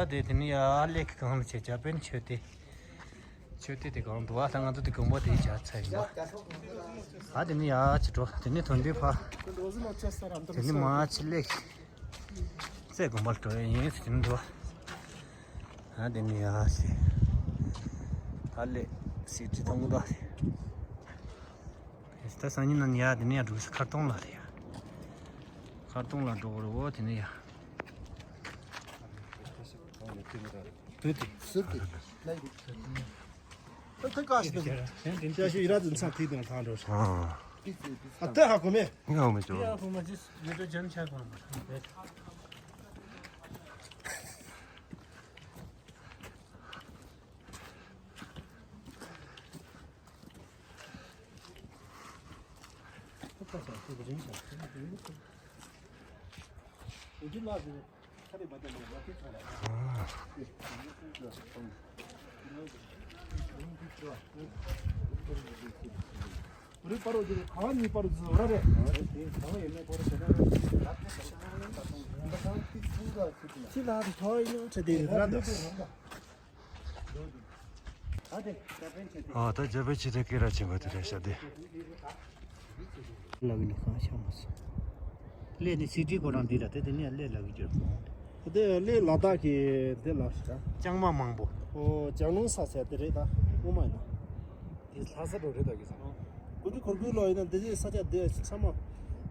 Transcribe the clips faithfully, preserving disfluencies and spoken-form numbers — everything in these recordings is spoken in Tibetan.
ད་དེ་དེ་ནི་ཡ་ཨ་ལེ་གི་གང་ལ་བྱེད་ཇ་པན་མཆོད་རྟེན། མཆོད་རྟེན་དེ་གང་འདུག་ཨ་ད་ང་ཚོ་དེ་དགོན་པ་དེ་བྱ་ཚར་ཡིན་པ། ཨ་དེ་ནི་ཡ་ཅི་འགྲོ་དེ་ནི་དོན་དུས་ཕ། དེ་ནི་མ་ཅི་ལེ། ཚེ་དགོན་པ་འགྲོ་ཡ་ཡིན་ཟེར་དེ་ནི་འདུག་ཨ་དེ་ནི་ཡ་ཞེ། ཨ་ལེ་སི་ཏི་ཐང་གུ་ད། ད་སང་ཉིན་ནང་ཡ་དེ་ནས་ཡ་འགྲོ་གི་ཁ་སྟོང་ལ་རེད་ཡ། ཁ་སྟོང་ལ་འགྲོ་གི་རེད་འོ་དེ་ནས་ཡ། དུས་དེ་སུ་དེ་ལ་ཡི་ཁ་ཁ་ཁ་ཤི་དེ་ཤ་ཤུ་ཡི་ར་དུ་མཚམས་ཐིག་དང་ཐང་འགྲོ་ཤ། ཨ་ཏེ་ཧ་གོ་མེ། ང་མི་ཅོ། ཨ་ད་ཇ་པན་མཆོད་རྟེན་སྐད་གྲགས་ཆེན་པོ་དེ་རེད་ཤག་དེ། ལ་གི་ནི་གང་ཤ་མ་སོང་། ལས་ནི་སི་ཏི་གོ་རང་འདི་ར་དེ་དེ་ནས་ལས་ལ་གི་རྒྱབ་སོང་། དེ་ལས་ལ་དྭགས་ཀྱི་དེ་ལ་ཤ། ལྕང་མ་མང་པོ། ཨོ་ལྕང་ལུང་ས་ཟེར་དེ་རེད་ད་སྔོན་མ་ཡིན་ན། དེ་ལྷ་ས་འགྲོ་རེད་ད་གི་ས། གུ་འདི་གུར་གུར་ལོ་ཡིན་ན་འདི་ས་ཆ་འདི་ཚང་མ་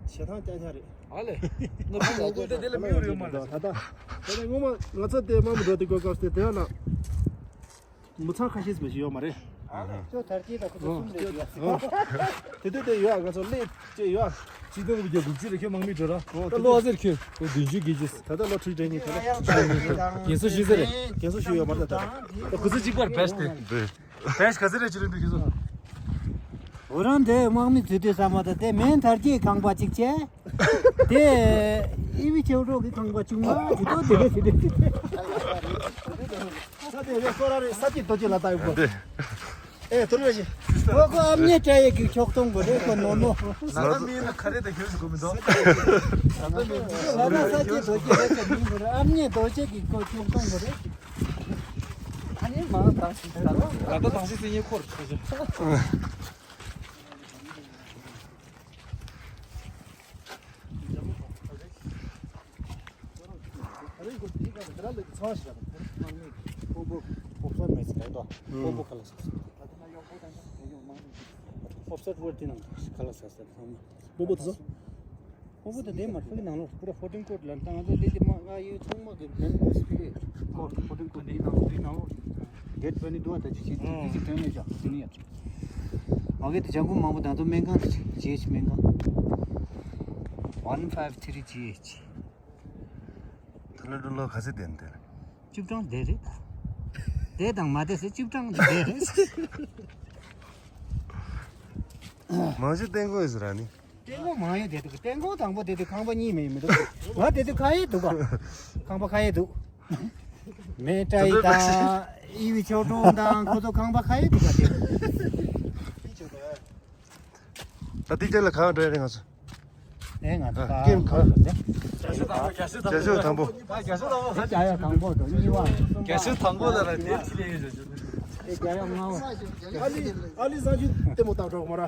ཞེ་ཐང་རྐྱང་རྐྱང་རེད། ཨ་ལེ། ང་ཚོ་ངོ་རྒོལ་དེ་དེ་ལ་མི་ཡོད་ཡོད་མ་རེད། ད་ལྟ་དེ་ནས་སྔོན་མ་ང་ཚོ་དེ་མ་མི་འགྲོ་དེ་གོ་སྐབས་དེ་དེ་ཡང་ན་མི་ཚང་ཁ་ཤས་མི་ཞིག་ཡོད་མ་རེད། ཁྱོད་དར་རྒྱས་དང་ཁོ་ཚོ་གསུམ་ལས་ཡོད། དེ་དུས་དེ་ཡོད་ང་ཚོ་སླེབས་བཅས་ཡོད། ཆིག་སྟོང་དགུ་བརྒྱ་དགུ་བཅུ་རེ་ཁྱོད་དམག་མི་འགྲོ་ར། ད་ལོ་ཨ་ཟེར་ཁྱོད་ཁོ་བདུན་ཅུ་བརྒྱད་ཅུ། ད་ལྟ་ལོ་ཁྲི་དྲན་གྱི་ད་ལྟ་རྒན་གསོ་ཞུས་ཟེར་རེད། རྒན་གསོ་ཞུས་ཡོད་མ་རེད་ད། ད་ཁོ་ཚོ་གཅིག་པར་བེས་ཏེ། བེས་ག་ཚོད་རེད་ཅི་རིན་པོ་ཁྱོད་ཚོ། འོ་རང་དེ་དམག་མི་དུས་དུས་བསམ་པ་ད་དེ་མེན་དར་རྒྱས་ཁང་པ་གཅིག་བྱས། དེ་ཨི་བི་ཆེའུ་གྲོགས་ཀྱི་ཁང་པ་ཆུང་མ་ཇི་ལྟར་དེ་རེད་དེ་རེད། ས་དེ་རེད་སོ་ར་རེད་ས་ཀྱི་རྡོ་རྗེ་ལ་ལྟ་ཡོད་པོ། ཨེ་དོ་རེད་ཞི། ཁོ་ཁོ་ཨ་མྱེས་སྤྲད་ཡས་ཀྱི་ཁྱོག་གཏོང་དགོས་རེད་ཁོ་ནོ་ནོ། ན་ན་མིན་ན་ཁ་རེ་ད་ཁྱོད་ཞིག་གོ་མི་འདུག་ན་ན་མིན་ན་ཁ་རེ་ད་ཁྱོད་ཞིག་གོ་མི་འདུག་ཨ་མྱེས་རྡོ་རྗེ་གི་ཁོ་ཁྱོག་གཏོང་དགོས་རེད། ཨ་ནི་མ་ད་ད་ད་ད་ད་སི་སི་ཉེ་འཁོར་ཁོ་ཞིག་ཨོ་བོ་དེ་ཚོ། ཨོ་བོ་དེ་དེ་མ་ཐུག་ནང་ལོགས་པུ་ར་ཧྥོར་ཏིན་ཀོ་ཊི་ལ་ད་ང་ཚོ་དེ་དེ་མ་ང་ཡོད་ཚང་མ་གི་མེན་པོ་སི་ཀི་ཀོ་ཊི་ཧྥོར་ཏིན་ཀོ་ཊི་དེ་ནང་དེ་ནང་ལོགས་གེ་ཊི་བེ་ནི་དུ་བ་ད་ཅི་ཅི་ཅི་ཅི་ཀྲེན་ལེ་ཇ་དེ་ནི་ཡ། ཨོ་ཀེ་དེ་ཇང་གུ་མང་པོ་ད་ཚོ་སྨན་ཁང་དེ་ཅི་ཅི་སྨན་ཁང་ཝན་ཕའིབ་ཐི་རི་ཇི་ཨེཆ། ཐ་ལ་ཏུ་ལོ་ག་ཚོད་ལྡན་དེ། བཅུ་གྲངས་བསྡད་རེད། བསྡད་དང་མ་བསྡད་ཟེར་བཅུ་གྲངས་བསྡད་རེད། མང་ཤོས་ཏན་གོ་ཡོད་ཟེར་ར་ནི། ཏན་གོ་མང་ཡོད་བསྡད་འདུག་ཏན་གོ་དང་པོ་བསྡད་དུས་ཁང་པ་གཉིས་མེད་མི་འདུག་ང་བསྡད་དུས་ཁ་ཡེ་འདུག་ག་ཁང་པ་ཁ་ཡེ་འདུག་མེ་ཏྲ་ཡི་དང་ཨི་བི་ཆོ་ཀྲོང་དང་ཁོ་ཚོ་ཁང་པ་ཁ་ཡེ་འདུག་ག་དེ། ད་དེ་རྗེས་ལ་གང་འགྲོ་ཡ་རེད་ང་ཚོ། ཨེ་ང་ཚོ་ད་ཀེམ་ག་རྒྱ་ཤོད་དང་པོ། རྒྱ་ཤོད་དང་པོ། ད་རྒྱ་ཤོད་དང་པོ། རྒྱ་ཤོད་དང་པོ་དང་གཉིས་པ། རྒྱ་ཤོད་དང་པོ་ལ་ར་དེ་ཅི་ལས་ཡོད་ཟེར་རྒྱུ། ཨེ་རྒྱ་ཡག་ལྔ་པ། ཨ་ལི་ཨ་ལི་སང་ཆུ་ལྟད་མོ་བལྟ་འགྲོ་གི་མ་ར།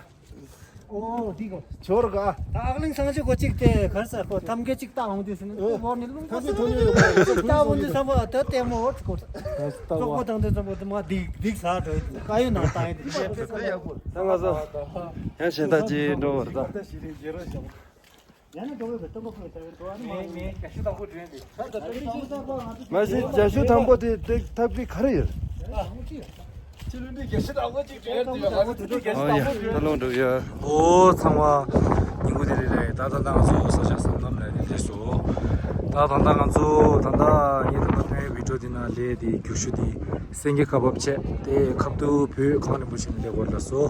ཨོ་འདི་གོ། ཇོ་རུ་ག་ད་ཨག་ལིང་སང་ཆུ་གོ་གཅིག་དེ་གར་ས་ཁོ་ཐམ་གེ་གཅིག་བལྟ་འོང་དུས་སུ་ནི་ཨོ། ལོར་ནི་ལུང་ཐམ་གེ་ཐོན་ཡོད་ཡོད་མ་ར། བལྟ་འོང་དུས་ས་བ་ད་ལྟད་མོ་ཨོ་ཙི་གོ། ཙོག་པོ་དང་དེ་ཙོག་པོ་དེ་མ་སྡིག་སྡིག་ཟ་འགྲོ་ཡོད་དཀའ་ཡོད་ནང་བཏང་ཡོད་དེ། ད་ང་ཚོ་ཡང་གཞན་དག་ཅིག་འགྲོ་བར་ད། ཡང་ན་འགྲོ་བའི་སྟོན་པ་ཁོང་ལྟ་བའི་འགྲོ་བ་མེད་མེད་རྒྱ་ཤོད་དང་པོ་འདྲེན་ཏེ། མ་གཞི་རྒྱ་ཤོད་དང་པོ་དེ་དེ་ཐབས་ཀྱི་ག་རེ་ཡོད། ཁྱེད་རང་འདི་རྒྱ་ཤོད་དང་པོ་ཅིག་འདྲེན་ཏེ་ང་ཚོ་དེ་འདྲའི་རྒྱ་ཤོད་དང་པོ་འདྲེན་ཏེ། ཨོ་ཚང་མ་ཉིན་གུང་དེ་རིང་ལས་ད་ད་ད་ང་ཚོ་ས་ཆ་སམ་ནམ་ལས་དེ་འདྲས་སོ། ད་ད་ད་ང་ཚོ་ད་ད་ངས་ད་ད་ཐོན་ཡའི་བི་ཌིའོ་འདི་ནང་ལས་དེ་རྒྱུག་ཤུ་དེ་སེང་གེ་ཁ་འབབ་བྱས་དེ་ཁབ་ཏུ་བོད་གངས་རིན་པོ་ཆེ་ནས་ལས་སྐོར་ལ་སོ།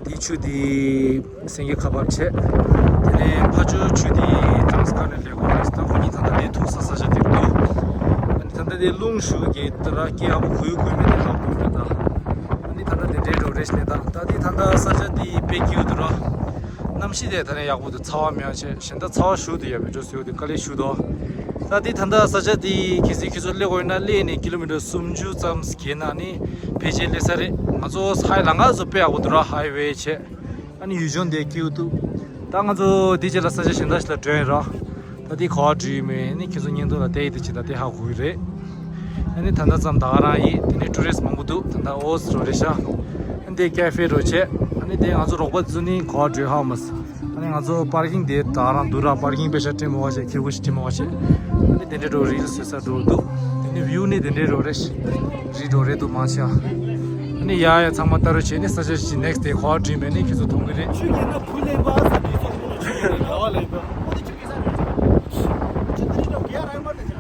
དེ་ཆུ་དེ་སེང་གེ་ཁ་འབབ་བྱས། དེ་ནས་ཕ་ཇོ་ཆུ་དེ་ཏྲང་སི་ཀར་ནས་ལས་སྐོར་ལ་སོ། ད་ཁོ་གཉིས་ད་ལྟ་དེ་ཐུག་ས་ས་ཆ་དེར་འདུག་ཨ་ནི་ད་ལྟ་དེ་རླུང་ཞུ་གི་ད་ར་སྐད་ཡག་པོ་གུ་ཡུ་གུ་ཡུ་མེད་དེ་ལྷག་དགོས་མེད་ད། ཨ་ནི་ད་ལྟ་དེ་འདྲའི་འགྲོ་རེ་ཞིག་ནས་ད་ད་དེ་ད་ལྟ་ས་ཆ་དེ་དཔེ་སྐྱིད་འདུག་ར། གནམ་གཤིས་དེ་ད་ནས་ཡག་པོ་འདུག་ཚ་བ་མེད་ཆེ་གཞན་ད་ཚ་བ་ཞུ་དུ་ཡ་བི་ཌིའོ་སུ་དེ་དཀའ་ལས་ཞུ་དོ། ད་འདི་ད་ལྟ་ས་ཆ་འདི་གལ་སྲིད་ཁྱེད་ཚོ་སླེབས་དགོས་ཡོད་ན་སླེབས་ནས་ཀི་ལོ་མི་ཊར་སུམ་ཅུ་ཙམ་བརྒལ་ན་ནི་ཕལ་ཆེར་སླེབས་ས་རེད། ང་ཚོ་ཧའི་ལང་ཀ་ཚོ་དཔེ་ཡག་པོ་འདུག་ར། ཧའི་ཝེ་བྱས། ཨ་ནི་ཡུལ་ལྗོངས་དེ་སྐྱིད་པོ་འདུག་ད་ང་ཚོ་འདི་རྗེས་ལ་ས་ཆ་གཞན་དག་ཞིག་ལ་འགྲོ་ཡིན་ར། ད་འདི་ག་པར་འགྲོ་ཡིན་མིན་ནི་ཁྱེད་ཚོ་བརྙན་ཐུང་ལ་བལྟས་ཡིན་དེ་ཇི་ལྟར་དེ་ཧ་གོ་གི་རེད། ཨ་ནི་ད་ལྟ་ཙམ་ད་ག་རང་ཡིན། དེ་ནས་ཊུ་རི་སི་མང་པོ་འདུག་ད་ལྟ་ཨོ་སི་རོ་རེད་ཤག་ཨ་ནི་དེ་ཀེ་ཧྥེ་རོ་བྱས། ཨ་ནི་དེ་ང་ཚོ་རོགས་པ་ཚོ་ནི་ག་པར་འགྲོ་ཧ་མ་སོང་། ཨ་ནི་ང་ཚོ་པར་ཀིང་དེ་ད་ག་རང་འདུག་ར། པར་ཀིང་པེ་ཤ་སྤྲད་མོ་བ་བྱས། ཁེ་གུ་ཞིག་སྤྲད་མོ་བ་བྱས། ཨ་ནི་དེ་འདྲའི་འགྲོ་རིལ་བཟོས་ས་འགྲོ་འདུག་དེ་ནི་བིའུ་ནི་དེ་འདྲའི་འགྲོ་རེད། རི་འགྲོ་རེད་འདུག་མང་ཆེ་བ། ཨ་ནི་ཡ་ཡ་ཚང་མ་ལྟ་རོགས་བྱས་ནས་ས་ཆ་ཞིག་ནེག་སི་ཊི་དེ་ག་པར་འགྲོ་ཡིན་མིན་ནི་ཁྱེད་ཚོ་མཐོང་གི་རེད། ཆུ་རྐྱལ་ན་བུ་ལེན་པ་ས་དེ་ཚོ་ཆུ་རྐྱལ་ན་བ་ལེན་པ། ཁོ་དེ་ཆུ་རྐྱལ་ས་རེད། ཆུ་དེ་རེད་འགྲོ་རྒྱ་རང་མ་རེད།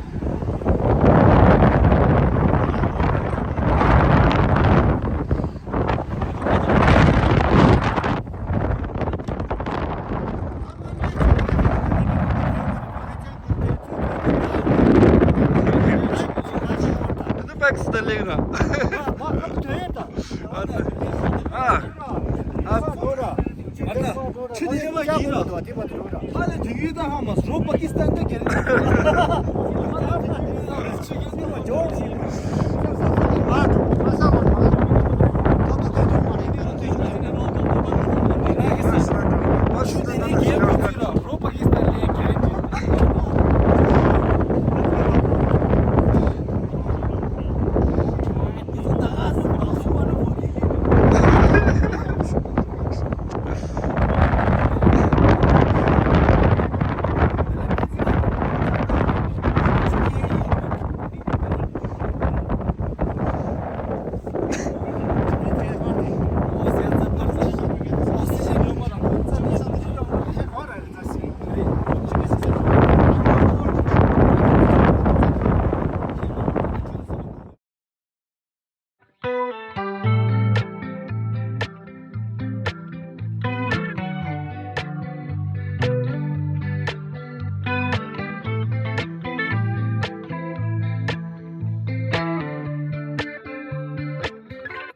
ཨ། ཨ། ཨ། ཁྱི་དེ་ཡིན་པ་ཡིན་ལ། ཧ་ལས་དུས་ཡུན་ད་ཧ་མ་སོང་པ་ཀི་སི་ཐན་ད་གལ།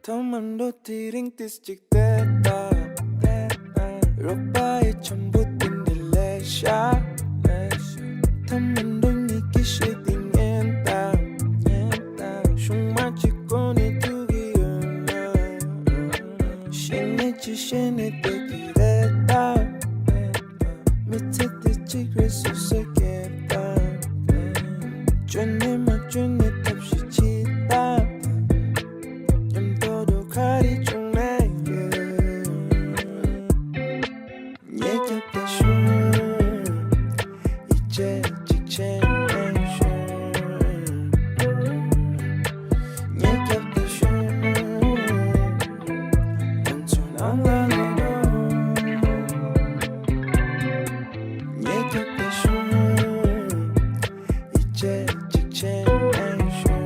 ཐ་མ་འགྲོ་དེ་རིང་ཏིས་གཅིག་བལྟས་ད། རོགས་པ་ཡི་འཆམ་པོ་དེ་འདྲ་ལས་ཤ། ཐ་མ་འགྲོ་གཉིས་ཀྱི་ཤེས་དེ་ཉན་ད། ཤུང་མ་གཅིག་གོ་ནས་ཐུག་གི་ཡོད་ན། ཤེས་ནས་ཅི་ཤེས་ནས་བལྟས་ཀྱི་རེད་ད། མི་ཚེ་འདི་གཅིག་རེད་སོ་སོ་སྐྱེལ་ད། བཅོས་ནས་མ་བཅོས་ནས་ཐབས་ཤེས་བྱེད་ད། མཉམ་དུ་འགྲོ་ག་རེ་བྱུང་ནས་ཡོད། ངས་རྒྱབ་ཏུ་ཞོན། ཡིད་ཆེས་གཅིག་བྱས་ནས་ཞོན། ངས་རྒྱབ་ཏུ་ཞོན། ང་ཚོ་ནང་ལ་ལོག་འགྲོ། ངས་རྒྱབ་ཏུ་ཞོན། ཡིད་ཆེས་གཅིག་བྱས་ནས་ཞོན།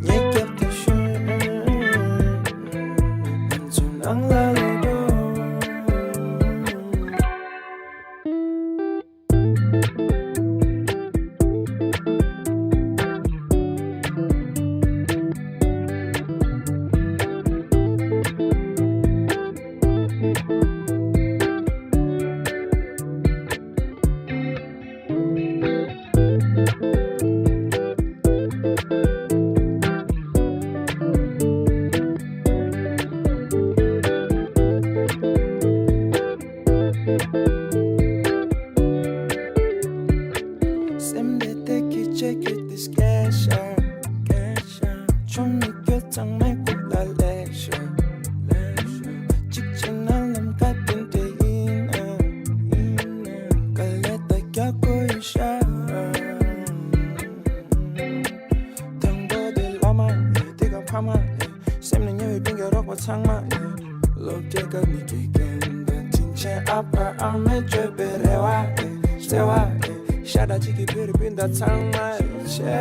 ངས་རྒྱབ་ཏུ་ཞོན། ང་ཚོ་ནང་ལ་ལོག་འགྲོ། སེམས་བདེ་བདེ་སྐད་ཆ་སྐད་དེ་སྐད་ཤར། ཆུང་མི་སྐྱོ་ཚང་མའི་ཁུག་ལ་ལེགས་ཤོག་གཅིག་བྱས་ན་ལམ་ཁ་དེ་འདྲ་ཡིན་ན། དཀའ་ལས་ད་རྒྱག་དགོས་ཡོད་ཤག་དང་པོ་དེ་བླ་མ་ཡིན། དེ་ག་ཕ་མ་ཡིན། སེམས་ནས་ཉེ་བའི་སྤུན་ཀྱག་རོགས་པ་ཚང་མ་ཡིན། སློབ་གྲྭའི་སྐབས་ནས་དགེ་རྒན་དང་དྲིན་ཆེན་ཨ་ཕ་ཨ་མས་བཅོལ་བའི་རེ་བ་ཡིན། བརྩེ་བ་ཡིན། ཤ་ཁྲག་གཅིག་གི་བོད་རིགས་སྤུན་ཟླ་ཚང་མ་ཡིན། ཆེ།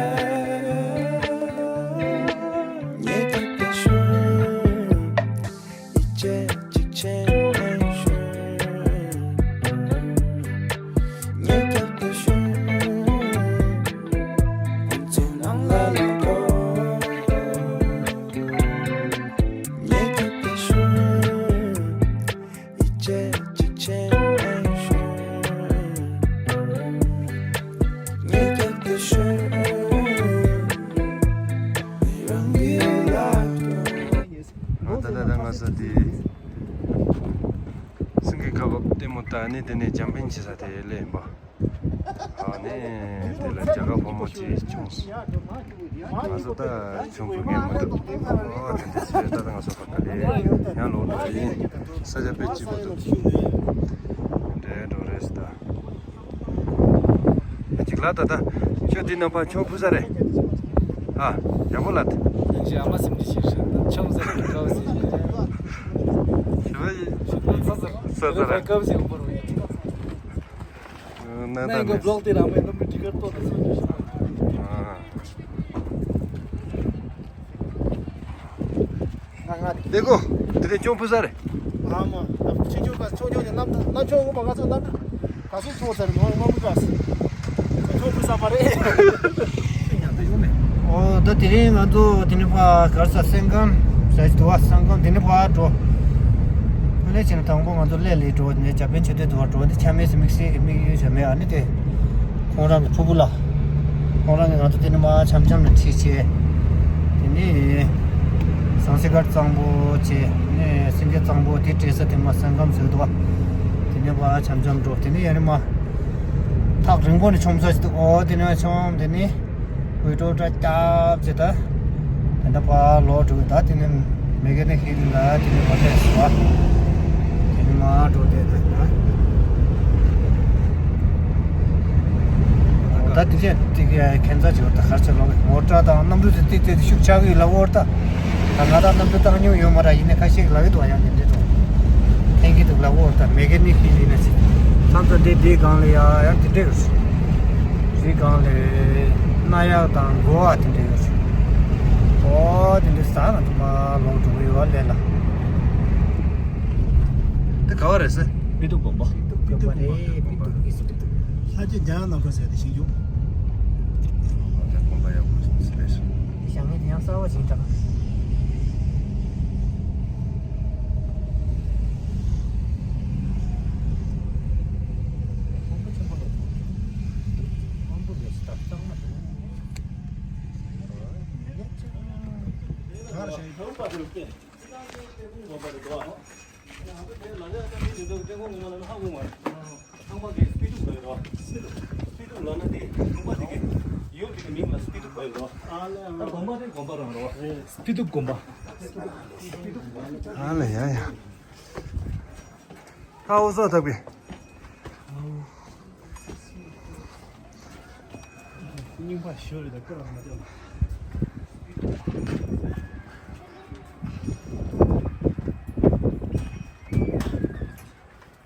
ངས་ཀྱང་བསྟན་ཞུ། ཡིད་ཆེས་གཅིག་བྱས་ནས་ཞུ། ངས་ཀྱང་བསྟན་ཞུ། ཁོང་ཚོའི་ནང་ལ་ལོག་འགྲོ། ངས་ཀྱང་བསྟན་ཞུ། ཡིད་ཆེས་གཅིག་བྱས་ནས་ཞུ། ས་དེ་སེང་གེ་ཁ་འབབ་ལྟད་མོ་ལྟ་ནི་དེ་ནས་འཇམ་དཔལ་ཆེ་ས་དེ་ལས་ཡིན་པ། ཨ་ནི་དེ་ལ་རྒྱ་གར་བུ་མོ་ཅིག་བྱུང་། ང་ཚོ་ད་བྱུང་དགོས་ངེས་མི་འདུག་ཨོ་དེ་འདྲ་ཟེར། ད་ད་ང་ཚོ་ཕ་ག་ལེ་ཡང་ལོག་འགྲོ་ཡིན། ས་ཆ་དཔེ་སྐྱིད་པོ་འདུག་འདྲེ་འགྲོ་རེས་ད། ཅིག་ལ་ད་ད་ཁྱོད་འདི་ནང་ཕར་ཆོ་ཕུ་ས་རེད། ཨ་ཡག་པོ་ལ་ད། ཁྱེད་ཨ་མ་སེམས་ཀྱི་ཞིག་ཆོ་ས་རེད་ཀའོ་ཟེར། ཞི་བ་ཡི་ས་ས་རེད། ཀའོ་ཟེར་བོར་བའི། ན་ད་ནས་ང་བློག་དེ་རང་མེད་ན་མི་ཊི་ཀར་ཏོ་ད་སོང་ཅི་ཞིག་ཨ། ལེ་གོ། དེ་ནས་ཅུང་ཕུ་ས་རེད། ཨ་མ། ཆུ་ཆུ་ག་ཆོ་ཆོ་ནས་གནམ་གནམ་ཆོ་འོ་མ་ང་ཚོ་གནམ་ག་སུ་ཚོ་ས་རེད་མ་མ་མུ་ག་སི། ཆོ་ཕུ་ས་པ་རེད། ཨོ་ད་དེ་རིང་ང་ཚོ་དེ་ནས་ཕ་གར་ས་སེང་གམ་ས་ཅི་དུ་བ་སེང་གམ་དེ་ནས་ཕ་འགྲོ། ཨ་ནི་ཕྱིན་དང་པོ་ང་ཚོ་ལས་ལས་འགྲོ་ནས་ཇ་པན་ཆོས་སྡེ་དུ་བ་འགྲོ་འདི་ཆ་མེད་སི་དམིགས་བསལ་གྱི་དམིགས་ཡུལ་ཆ་མེད་ཨ་ནི་དེ། ཁོང་རང་གི་ཕྲུ་གུ་ལ། ཁོང་རང་གིས་ང་ཚོ་དེ་ནས་མར་འཆམ་འཆམ་ལ་ཁྲིད་བྱས། དེ་ནས་ཟངས་གསེར་དཀར་གཙང་པོ་བྱས། དེ་ནས་སེང་གེ་གཙང་པོ་དེ་སྤྲད་ས་དེ་མར་སེང་གམ་བཟོས་འདུག་དེ་ནས་མར་འཆམ་འཆམ་འགྲོ། དེ་ནས་ཡར་ནས་མར་ཐག་རིང་པོ་ནས་མཆོང་ས་ཞིག་འདུག་ཨོ་དེ་ནས་མཆོང་དེ་ནས་ཝི་ཌི་ཡོ་འདྲ་བརྒྱབ་བྱས་ད། དེ་འདྲ་ཕར་ལོག་འགྲོ་གི། ད་དེ་ནས་མེ་གྷ་ནི་ཧིལ་ལ་དེ་ནས་མར་སླེབས་སོང་བ། དེ་ནས་མར་འགྲོ་བསྡད་ད། ད་དེ་རྗེས་དེ་གའི་ཁྱད་མཚར་ཅིག་ཡོད། ད་གར་ཆ་ལོག་མོ་ཊ་དང་གནམ་གྲུ་དེ་ཏིག་ཏིག་ཤུགས་ཆག་གི་ལ་འོར་ད། ད་ང་དང་གནམ་གྲུ་བཏང་མྱོང་ཡོད་མ་ར། ཡིན་ནའི་ཁ་ཤས་ལབ་ཡོད་དོ། ཡང་དེ་འདྲས་དོ། ཐེངས་ཀྱི་འདུག་ལ་འོར་ད་མེ་གྷ་ནི་ཧིལ་ཡིན་ན་ཅི། ཐམ་ས་དེ་དེའི་སྒང་ལ་ཡ་ཡང་དེ་འདྲས་ཡོད་རེད། རི་སྒང་ལ་རྣ་ཡག་དང་གོ་བ་དེ་འདྲས་ཡོད་རེད། ཨོ་དེ་འདྲས་ཟ་ང་ཚོ་མར་ལོག་འགྲོ་གི་ཡོད་ལས་ལ། དེ་ག་བ་རེད་ཟེར། སྤི་ཏོག་དགོན་པ། སྤི་ཏོག་དགོན་པ་རེད། སྤི་ཏོག་ཨི་སི་སྤི་ཏོག་ལྷ་རྗེ་འཇམ་དབྱངས་ནམ་མཁའ་ཟེར་དེ་ཞིག་ཡོད། དགོན་པ་ཡག་པོ་ཞིག་སླེབས་སོང་། དེ་བཞག་ནས་དེ་ཡང་གསར་བ་ཞིག་དྲངས། དབང་པོ་ཆེན་པོ་ལ་དབང་པོ་ལས་སུ་དག་གཙང་མ་དང་། ག་རེ་བྱས་ཡོད། སྤི་ཏོག་དགོན་པ། ཨ་ལ་ཡ་ཡ། ཨ་འོ་ཟོ་ཐག་པའི། རྙིང་པ་ཞོ་རེད་ད་སྐོར་ལ་མ་འདྲ་བ།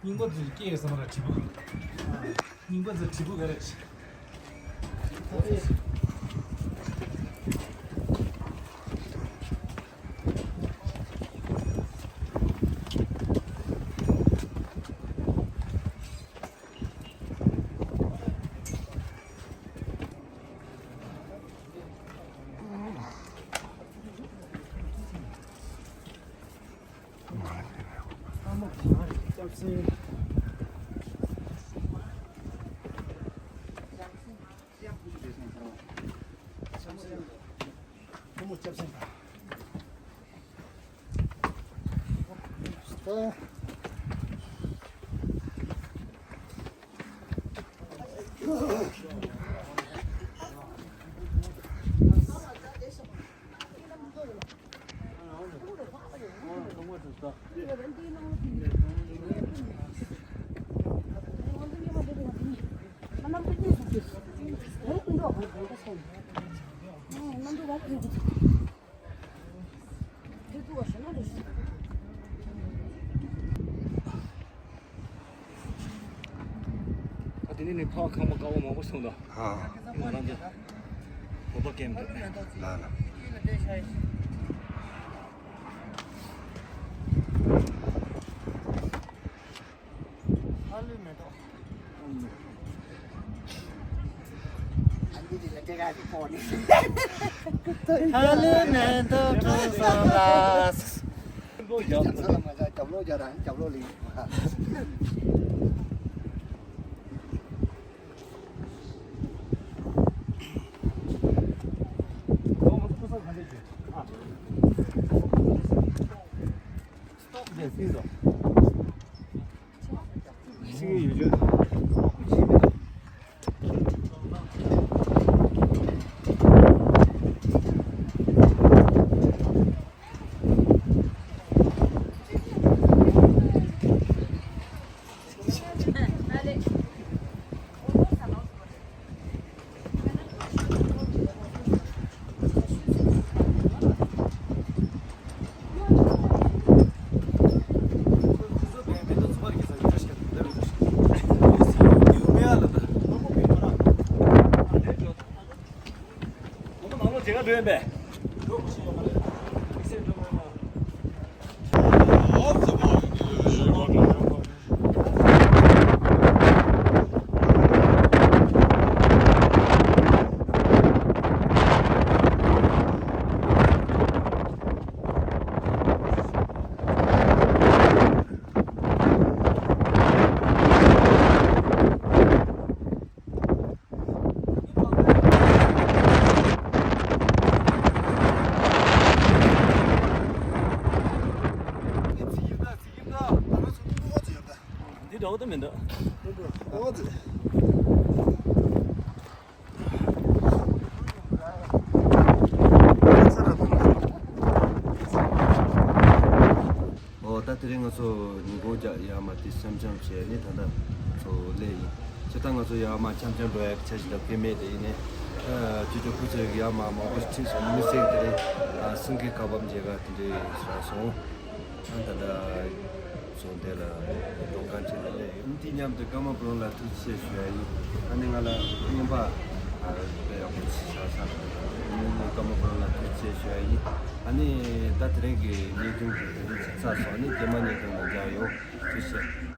རྙིང་པ་ཚོས་སྐྱེས་ཡོད་ས་མ་ར་དྲིལ་བུ། རྙིང་པ་ཚོས་དྲིལ་བུ་ག་རེ་བྱེད། ད་དེ་ནས་ནི་ཕ་ཁང་པ་དཀར་པོ་མང་པོ་སོང་ད། ཨ། ང་རང་ཚོ་བོད་པ་སྐད་མི་འདུག་ལ་ལ། ཧ་ལས་མེ་ཏོག་ཧ་ལས་མེ་ཏོག་འཁྲུངས་སོང་ལ། རྒྱབ་ལོགས་རྒྱབ་ལོགས་ལ། འདི་འདྲ་བོ་ད་མི་འདུག་ཨོ། ད་དེ་རིང་ང་ཚོ་ཉིན་གུང་རྒྱག་ཡ་མ་དེ་འཆམ་འཆམ་བྱས་ནས་ད་ལྟ་ཚོ་སླེབས་ཡིན། སྤྱིར་བཏང་ང་ཚོ་ཡ་མ་འཆམ་འཆམ་འགྲོ་ཡ་གི་འཆར་གཞི་འདྲ་གི་མེད་དེ་ཡིན་ནའི། ཨ། ཅོ་ཅོ་ཁོ་ཚོས་ཡ་མ་མང་པོ་ཁྲིད་སོང་། མི་སེར་དེ་རིང་ཨ་སེང་གེ་ཁ་པར་མཇལ་ག་དེ་འདྲའི་རག་སོང་། ཨ། ད་ལྟ་ཚོ་འདི་ལ་འགྲོ་གང་བྱེད་ལ་སླེབས་ཡིན། དེ་མཉམ་དུ་ཀརྨ་པ་ལོ་ལ་ཐུགས་རྗེ་ཆེ་ཞུ་ཡ་ཡིན། ཨ་ནི་ང་ལ་རྔན་པ་དཔེ་ཡག་པོ་ཞིག་བཞག་ས། ཀརྨ་པ་ལོ་ལ་ཐུགས་རྗེ་ཆེ་ཞུ་ཡ་ཡིན། ཨ་ནི་ད་དེ་རིང་གི་བརྙན་ཐུང་གི་དེ་རིང་ཚར་སོང་། ཨ་ནི་རྗེས་མ་བརྙན་ཐུང་ལ་མཇལ་ཡོང་། ཐུགས་རྗེ་ཆེ།